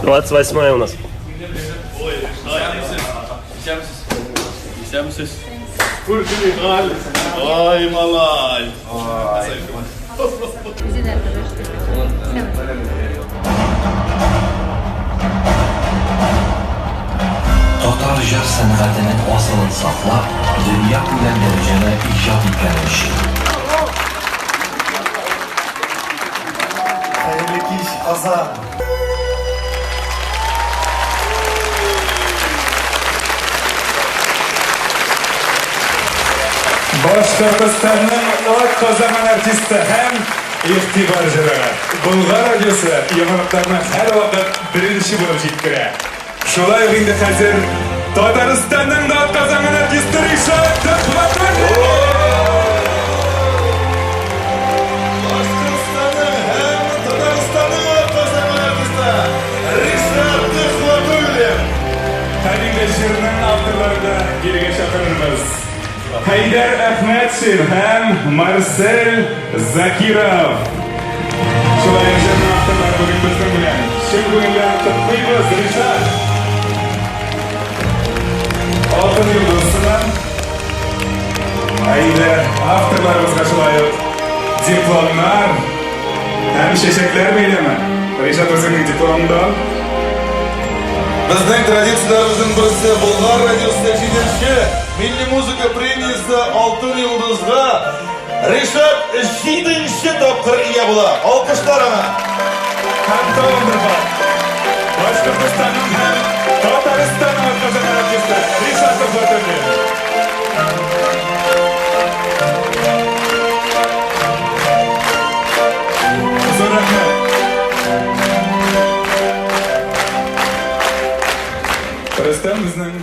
28 у нас. Исәнмесез. Ай, малай. Татар җыр сәнгатенең асылын саклап, дөньякүләм дәрәҗәдә иҗат иткәне өчен. Хәерле кич, Казан! Башкортостанның атказанган артисты һәм игътибар җыры. Болгар радиосы яңалыкларны һәрвакыт беренче булып җиткерә. Шулай ук инде хәзер Татарстанның да атказанган артисты Ришат Төхвәтуллин! Башкортстанның һәм Татарстанның атказанган артисты Ришат Төхвәтуллин! Һәм инде җырның авторларын да бирегә чакырырбыз. Хәйдәр Әхмәтшин һәм Марсель Закиров. Шулай ук җырның авторлары бүген безнең белән. Чын күңелдән котлыйбыз, Ришат! Алтын йолдыз сыман. Ә инде авторларыбызга шулай ук дипломнар һәм чәчәкләр бәйләме. Ришат, үзеңнең дипломыңды ал. Безнең традицияләребезнең берсе Болгар радиосы җиденче милли музыка премиясе Алтын йолдызга Ришат җиденче тапкыр ия була. Алкышлар аңа. Һәм тагын бер бар. Башкортостанның һәм Татарстанның атказанган артисты Ришат Төхвәтуллин. Зур рәхмәт. Рөстәм безнең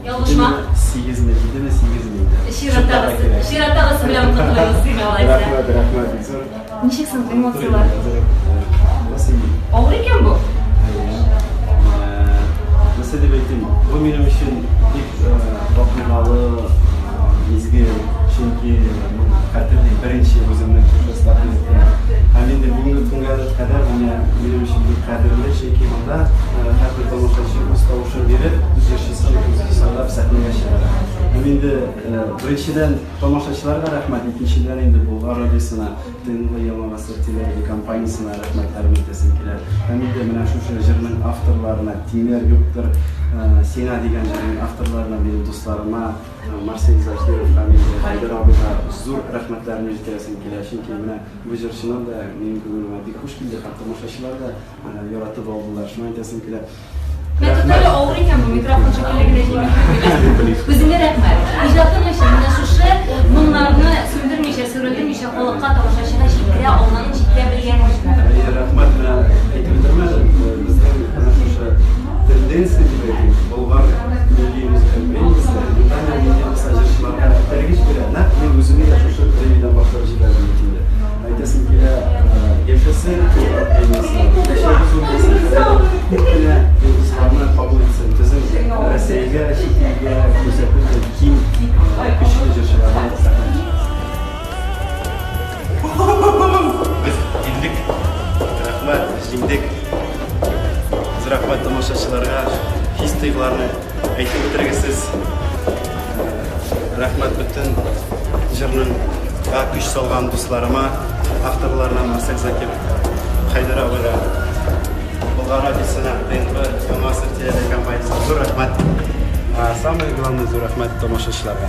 Ялгышма. Сигезме, җидеме, сигезме инде. Чираттагысы, чираттагысы белән котлыйбыз сине алайса. Рәхмәт, рәхмәт, бик зур. Ничек соң эмоцияләр? Нәрсә Авыр икән бу. Нәрсә дип әйтим, бу минем өчен бик вакыйгалы мизгел, чөнки мин хәтерлим, беренче үземнең шушы статуэтка. Һәм инде бүгенге көнгә кадәр менә минем өчен бик кадерле, чөнки монда һәрбер тамашачы үз тавышын биреп, үз җырчысын үзе сайлап сәхнәгә чыгара. Һәм инде беренчедән тамашачыларга рәхмәт, икенчедән инде Болгар радиосына, ТНВ Яңа гасыр телерадиокомпаниясенә рәхмәтләрен әйтәсем килә. Һәм инде менә шушы җырның авторларына, тиңнәр юктыр сиңа дигән җырның авторларына, минем дусларыма, Марсель Закиров һәм инде Хәйдәр абыйга зур рәхмәтләремне җиткерәсем килә, чөнки менә бу җыр чыннан да минем күңелемә бик хуш килде һәм тамашачылар да яратып алдылар. Шуны әйтәсем килә. Менә тотары авыр икән бу микрофон шикелле генә җиңел түгел. Үзеңә рәхмәт. Иҗатың өчен менә шушы моңнарны сүндермичә, сүрелдермичә халыкка, тамашачыга җиткерә алганын, җиткерә белгәнең өчен. Әйе, рәхмәт. Менә әйтеп бетермәдем. Безнең менә шушы тенденция дип әйтим, Болгар милли музыка премиясе монда милли булса җырчыларга этәргеч бирә. Нәкъ мин үземне дә шушы премиядән башлап җибәрдем бит инде. Әйтәсем килә, яшәсен Болгар премиясе, киләчәге зур булсын, күп кенә йолдызларны кабул итсен, безнең Рәсәйгә, чит илгә күрсәтелгән киң көчле җырчыларны сәхнәгә чыгарсын. Без җиңдек. Рәхмәт, без җиңдек. Зур рәхмәт тамашачыларга. Хис-тойгыларны әйтеп бетергесез. Рәхмәт бөтен җырның көч салган дусларыма, авторларына Марсель Закиров, Хәйдәр абыйга, Болгар радиосына, ТНВ, Яңа гасыр телекомпаниясенә зур рәхмәт. Самое главное, зур рәхмәт тамашачыларга.